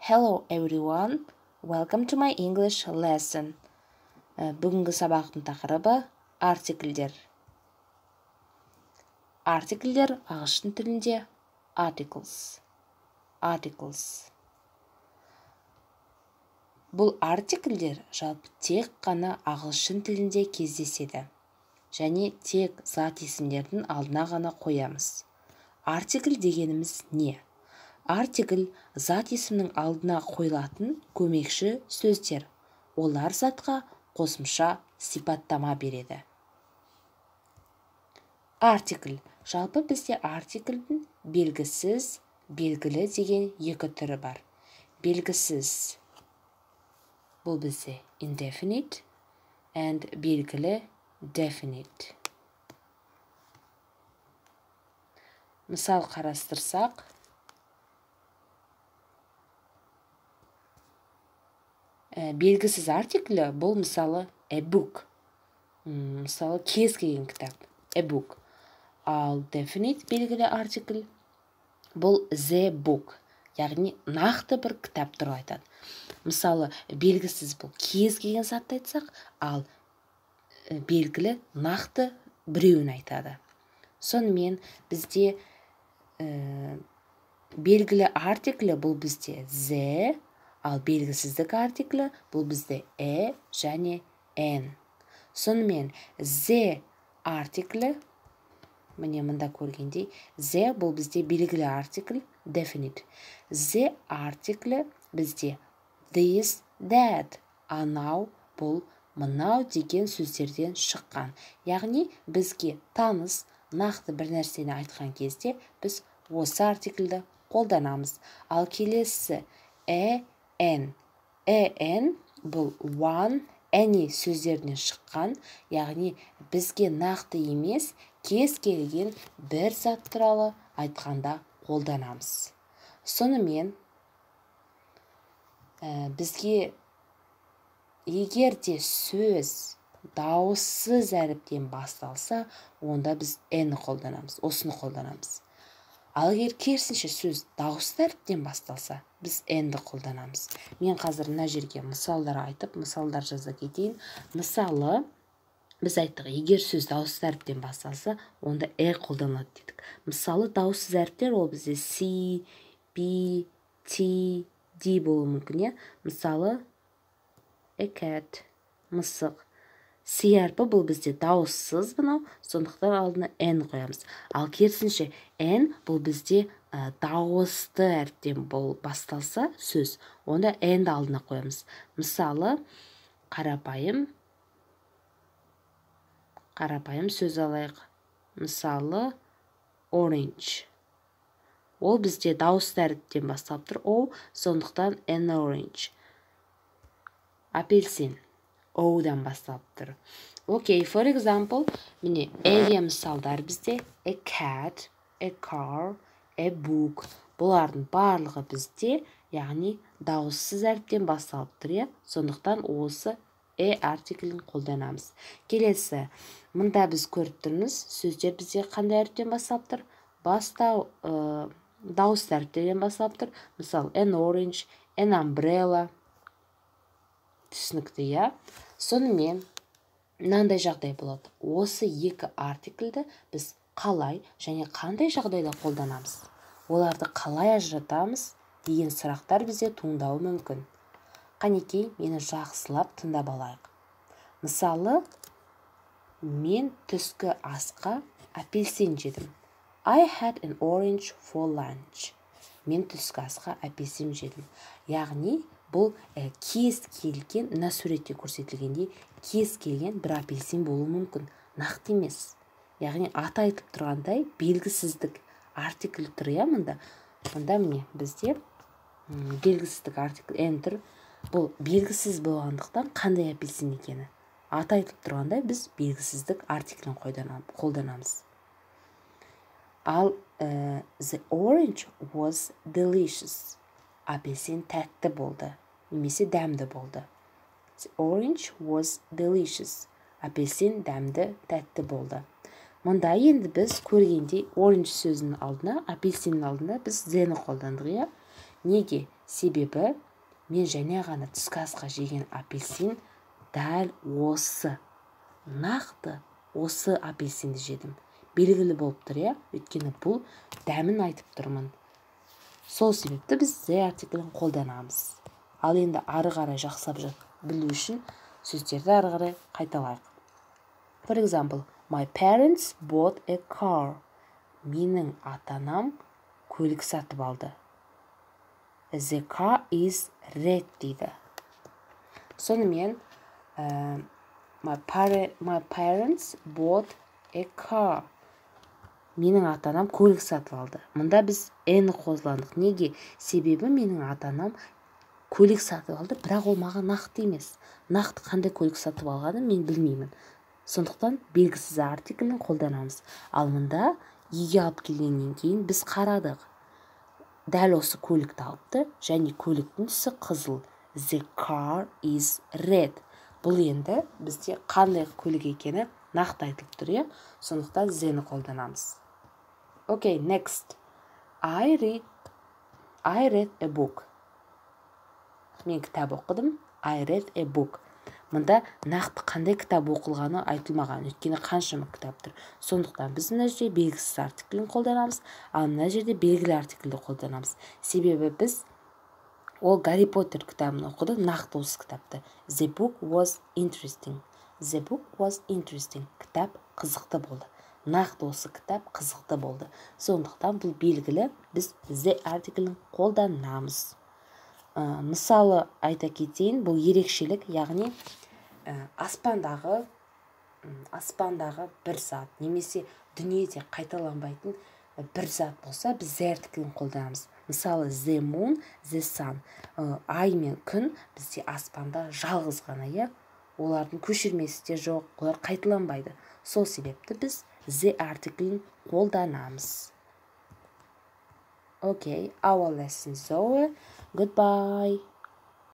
Hello everyone, welcome to my English lesson. Бүгінгі сабақтың тақырыбы артикльдер. Артикльдер ағылшын тілінде articles. Articles. Бұл артикльдер жалпы тек қана ағылшын тілінде кездеседі және тек зат есімдердің алдына ғана қоямыз. Артикль дегеніміз не? Артикль зат есімнің алдына қойылатын көмекші сөздер. Олар затқа қосымша сипаттама береді. Артикль. Жалпы бізде артикльдің белгісіз, белгілі деген екі түрі бар. Белгісіз бұл бізде indefinite and белгілі definite. Мысал қарастырсақ, белгісіз артиклі бұл мысалы a book. Мысалы кез келген кітап, a book. Ал definite белгілі артикль бұл the book, яғни нақты бір кітап туралы айтады. Мысалы белгісіз бұл кез келген затты айтсақ, ал белгілі нақты біреуін айтады. Сонымен бізде белгілі артиклі бұл бізде the, ал белгісіздік артиклі бұл бізде a және n. Сонымен the артиклі, міне мында көргендей, the бұл бізде белгілі артикль, definite. The артиклі бізде this, that, анау, бұл, мынау деген сөздерден шыққан. Яғни бізге таныс, нақты бір нәрсені айтқан кезде біз осы артикльді қолданамыз. Ал келесі a, n. A, n бұл one, any сөздерінен шыққан, яғни бізге нақты емес, кез келген бір зат туралы айтқанда қолданамыз. Сонымен бізге егер де сөз дауыссыз әріптен басталса, онда біз n қолданамыз, осыны қолданамыз. Ал егер керісінше сөз дауысты әріптен басталса, біз n-ді қолданамыз. Мен қазір мына жерге мысалдар айтып, мысалдар жаза кетейін. Мысалы, біз айттық, егер сөз дауыссыз әріптен басталса, онда e қолданылады дедік. Мысалы, дауыссыз әріптер ол бізде C, B, T, D болуы мүмкін, иә? Мысалы, a cat, мысық. C әрпі бұл бізде дауыссыз мынау, сондықтан алдына N қоямыз. Ал керісінше N бұл бізде дауысты әріптен бұл басталса сөз, онда N-ді алдына қоямыз. Мысалы, қарапайым сөз алайық. Мысалы, orange. Ол бізде дауысты әріптен басталып тұр, O, сондықтан N orange. Апельсин. O-дан басталып тұр. Окей, for example, міне E-ге мысалдар бізде a cat, a car, a book. Бұлардың барлығы бізде, яғни дауыссыз әріптен басталып тұр, иә? Сондықтан осы E артиклін қолданамыз. Келесі, мында біз көріп тұрмыз, сөздер бізде қандай әріптен басталып тұр? Дауысты әріптерден басталып тұр. Мысалы, an orange, an umbrella. Түсінікті, иә? Сонымен мынандай жағдай болады. Осы екі артикльді біз қалай және қандай жағдайда қолданамыз? Оларды қалай ажыратамыз деген сұрақтар бізде туындауы мүмкін. Қанекей, мені жақсылап тыңдап алайық. Мысалы, мен түскі асқа апельсин жедім. I had an orange for lunch. Мен түскі асқа апельсин жедім. Яғни бұл кез келген, мына суретте көрсетілгендей, кез келген бір апельсин болуы мүмкін. Нақты емес. Яғни аты айтып тұрғандай белгісіздік артикль тұр, иә, мында. Мында міне бізде белгісіздік артикль N тұр. Бұл белгісіз болғандықтан қандай апельсин екені. Аты айтып тұрғандай біз белгісіздік артиклін қолданамыз. Ал the orange was delicious. Апельсин тәтті болды, немесе дәмді болды. The orange was delicious. Апельсин дәмді, тәтті болды. Мұнда енді біз көргендей orange сөзінің алдына, апельсиннің алдына біз the-ні қолдандық, иә? Неге? Себебі мен жаңа ғана түскі асқа жеген апельсин дәл осы, нақты осы апельсинді жедім. Белгілі болып тұр, иә, өйткені бұл дәмін айтып тұрмын. Сол себепті біз the артиклін қолданамыз. Ал енді ары қарай жақсылап білу үшін сөздерді ары қарай қайталайық. For example, my parents bought a car. Менің ата-анам көлік сатып алды. The car is red дейді. Сонымен my parents bought a car. Менің ата-анам көлік сатып алды. Мында біз a-ны қолдандық. Неге? Себебі менің ата-анам көлік сатып алды, бірақ ол маған нақты емес. Нақты қандай көлік сатып алғанын мен білмеймін. Сондықтан белгісіз артиклін қолданамыз. Ал мында үйге алып келгеннен кейін біз қарадық. Дәл осы көлікті алыпты және көліктің түсі қызыл. The car is red. Бұл енді бізде қандай көлік екені нақты айтылып тұр, иә? Сондықтан the-ні қолданамыз. Okay, next. I read a book. Мен кітап оқыдым. I read a book. Мында нақты қандай кітап оқылғаны айтылмаған, өйткені қаншама кітап тұр. Сондықтан біз мына жерде белгісіз артиклін қолданамыз, ал мына жерде белгілі артиклді қолданамыз. Себебі біз ол Гарри Поттер кітабын оқыды, нақты осы кітапты. The book was interesting. The book was interesting. Кітап қызықты болды. Нақты осы кітап қызықты болды. Сондықтан бұл белгілі, біз the артиклін қолданамыз. Мысалы айта кетейін, бұл ерекшелік, яғни аспандағы бір зат немесе дүниеде қайталанбайтын бір зат болса, біз the артиклін қолданамыз. Мысалы, the moon, the sun. Ай мен күн бізде аспанда жалғыз ғана, иә, олардың көшірмесі де жоқ, олар қайталанбайды. Сол себепті біз the артиклін қолданамыз. Okay, our lesson is over. Goodbye.